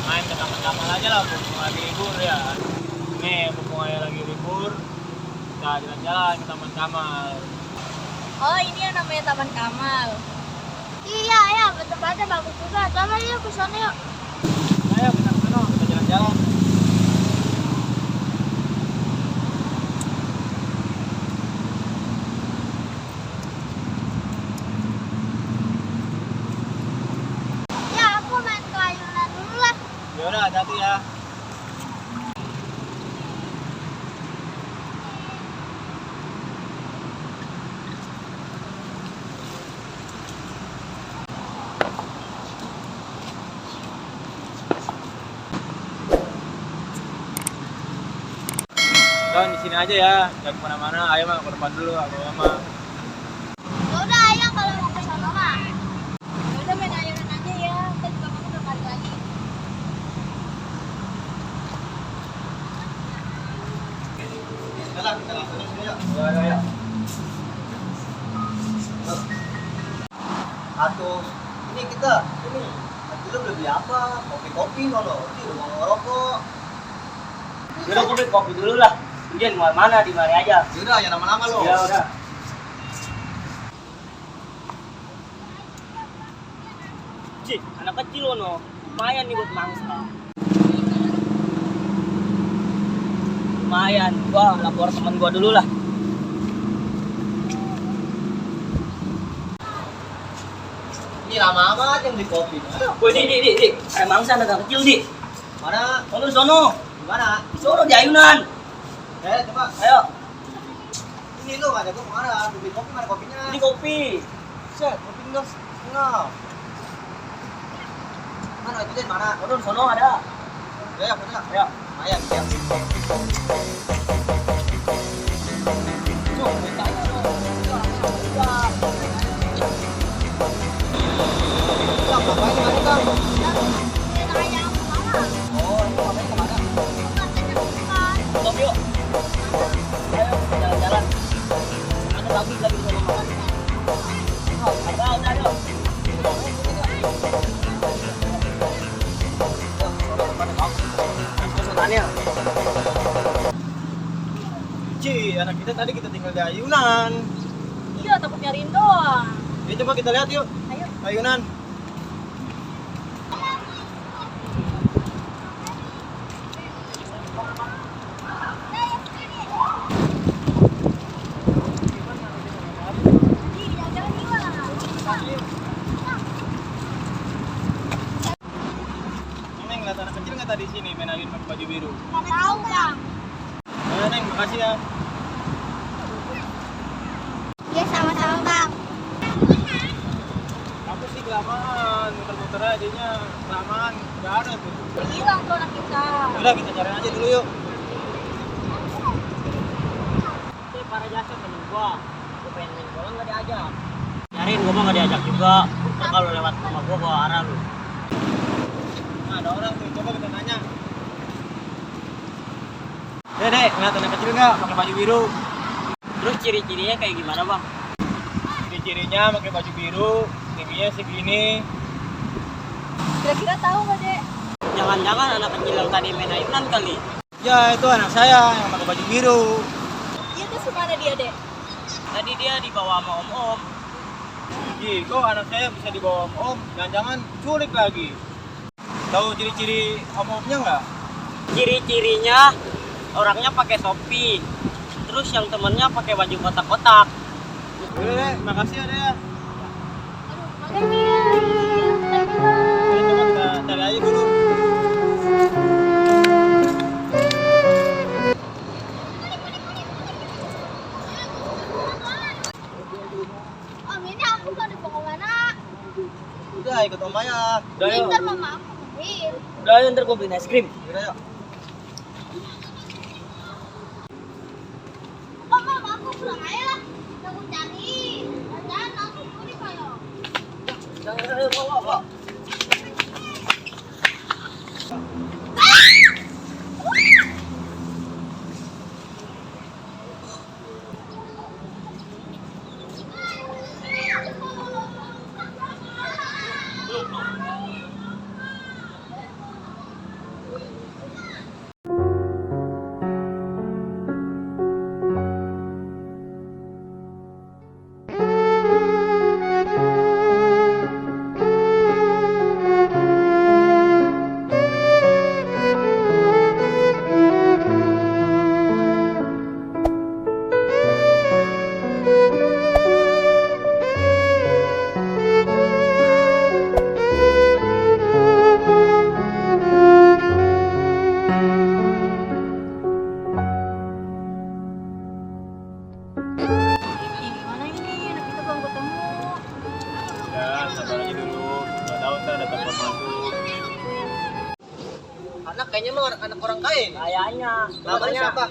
main ke taman-taman aja lah, mumpung lagi libur ya. Nih, mumpung aja lagi libur, kita jalan-jalan ke Taman Kamal. Oh, ini yang namanya Taman Kamal. Iya, ya, tempatnya bagus juga. Coba yuk ke sana yuk. Ayo kita ke sana, kita jalan-jalan. Ya, aku main ke ayunan dulu lah. Ya udah, hati-hati ya. Jangan di sini aja ya, jangan kemana-mana. Ayo mah ke depan dulu, aku mama. Ya udah, ayo kalau mau ke sana mah. Ya udah main ayunan aja ya. Kita juga kamu udah balik lagi. Jalan, kita langsung sini yuk. Ya. Atuh, ini kita, ini nanti lu beli apa? Kopi-kopi kalau ini udah mau ngerokok. Udah aku beli kopi dulu lah. Ujian mau mana di mari aja. Yaudah, ya lama-lama lo. Ya udah. Cik, anak kecil lo no. Lumayan nih buat mangsa. Lumayan, gua lapor temen gua dulu lah. Ini lama amat yang beli kopi. Woi, di. Ada mangsa anak kecil di. Mana? Sono. Gimana? Sono di ayunan. Coba. Ayo, Ini lo ada gua kemana? Beli kopi mana kopinya? ini kopi. Set, kopi enggak setengah. Mana itu Den? Mana? Sono ada. Ya, mana? Ayo. Lumayan ya. Tuh, ditanya lo. Bang, ngapain di mana, Bang? Main ayam mama. Oh, ini ngapain kemana? Stop yuk. Ayo, jalan-jalan. Ada bagus lagi di sana makan. Udah, yuk. Pesanannya. Ci, anak kita tadi kita tinggal di ayunan. Iya, takut nyariin doang. Ya coba kita lihat yuk, Ayo. ayunan. Neng, lihat anak kecil nggak tadi sini main ayun pakai baju biru? Nggak tahu bang. Ya Neng, makasih ya. Iya sama-sama bang. Aku sih kelamaan, muter-muter aja nya kelamaan, nggak ada tuh. Hilang tuh anak kita. Udah kita cari aja dulu yuk. Itu para jasa temen gua pengen main bola nggak diajak. Nyariin gua mah nggak diajak juga. Ntar kalau lewat rumah gua arah lu. Nah, ada orang tuh, coba kita tanya. Dek, ngeliat anak kecil nggak pakai baju biru? Terus ciri-cirinya kayak gimana bang? Ciri-cirinya pakai baju biru, tingginya segini. Kira-kira tahu nggak dek? Jangan-jangan anak kecil yang tadi main ayunan kali. Ya itu anak saya yang pakai baju biru. Iya tuh semana dia dek? Tadi dia dibawa sama om-om. Ih, kok anak saya bisa dibawa om? Jangan-jangan culik lagi. Tahu ciri-ciri om-omnya nggak? Ciri-cirinya orangnya pakai topi. Terus yang temennya pakai baju kotak-kotak. Udah deh, makasih ya deh. Makasih ya. Ayo coba kita cari aja dulu. Om ini aku mau dibawa kemana? Udah ikut Om Maya. Udah yuk. Ntar mama aku nungguin. Udah yuk, ntar gua beliin es krim. Yaudah yuk. Om mama aku pulang aja lah. Aku cari. Dan langsung curi kayak. Jangan, bawa. sabar aja dulu. Nggak tahu ntar ada telepon masuk. Anak kayaknya mah anak orang kaya. Kayaknya. Namanya siapa?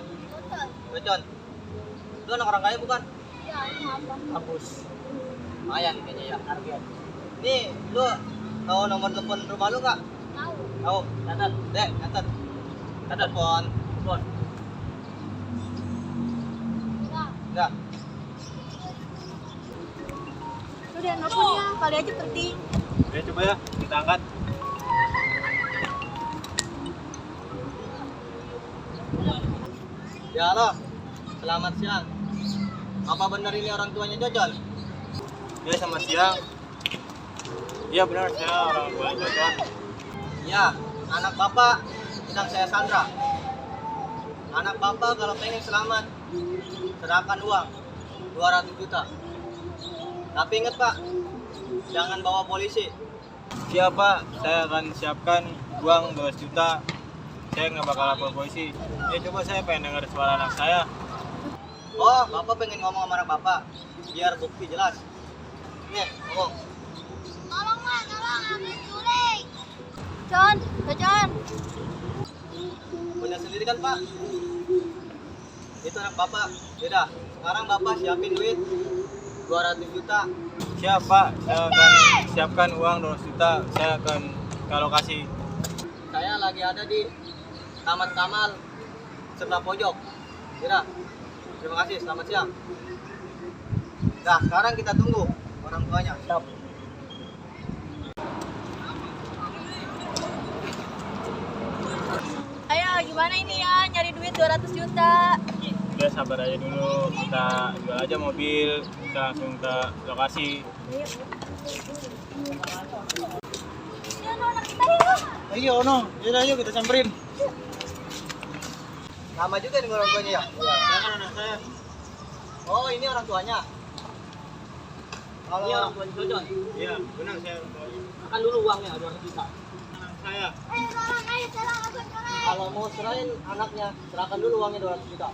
Becon. Lu anak orang kaya bukan? Ya, ini apa? Hapus. Lumayan kayaknya ya. Target. Nih, lu tahu nomor telepon rumah lu nggak? Tahu. Tahu. Catat. Dek, catat. Telepon. Telepon. Enggak. Enggak. Udah nelfonnya, kali aja penting. Oke, coba ya, kita angkat. Ya halo. Selamat siang. Apa benar ini orang tuanya Jojol? Ya, sama siang. Iya benar, saya orang tua Jojol. Ya, anak bapak sedang saya sandra. Anak bapak kalau pengen selamat, serahkan uang 200 juta. Tapi ingat pak, jangan bawa polisi. Siap Pak, saya akan siapkan uang 200 juta. Saya nggak bakal lapor polisi. Ya coba saya pengen dengar suara anak saya. Oh, bapak pengen ngomong sama anak bapak, biar bukti jelas. Nih, ngomong. Tolong Mak, tolong aku diculik. John, John. Punya sendiri kan pak? Itu anak bapak. Yaudah, sekarang bapak siapin duit 200 juta. Siap Pak, saya akan siapkan uang 200 juta. Saya akan ke lokasi. Saya lagi ada di Taman Kamal sebelah pojok. Yaudah, terima kasih, selamat siang. Nah, sekarang kita tunggu orang tuanya. Siap. Ayo, gimana ini ya? Nyari duit 200 juta. Udah sabar aja dulu. Kita jual aja mobil. Kita langsung ke lokasi. Ya, anak kita yuk. Ayo, no. Yaudah, yuk kita samperin. Nama juga dengan orang tuanya ya? Ya kan anak saya. Oh, ini orang tuanya. Kalau Ini orang tuanya Jojon. Iya, benar saya orang tuanya. Makan dulu uangnya 200 juta. Anak saya. Tolong aku cerai. kalau mau serahin anaknya, serahkan dulu uangnya 200 juta.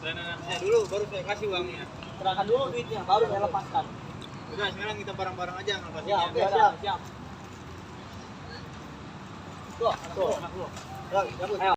Dan anak saya dulu, baru saya kasih uangnya. Serahkan dulu duitnya, baru saya lepaskan. Udah, sekarang kita bareng-bareng aja ngelepasinnya. Ya, oke, siap, siap. Tuh, Tuh, anak lu. Ayo, cabut. Ayo.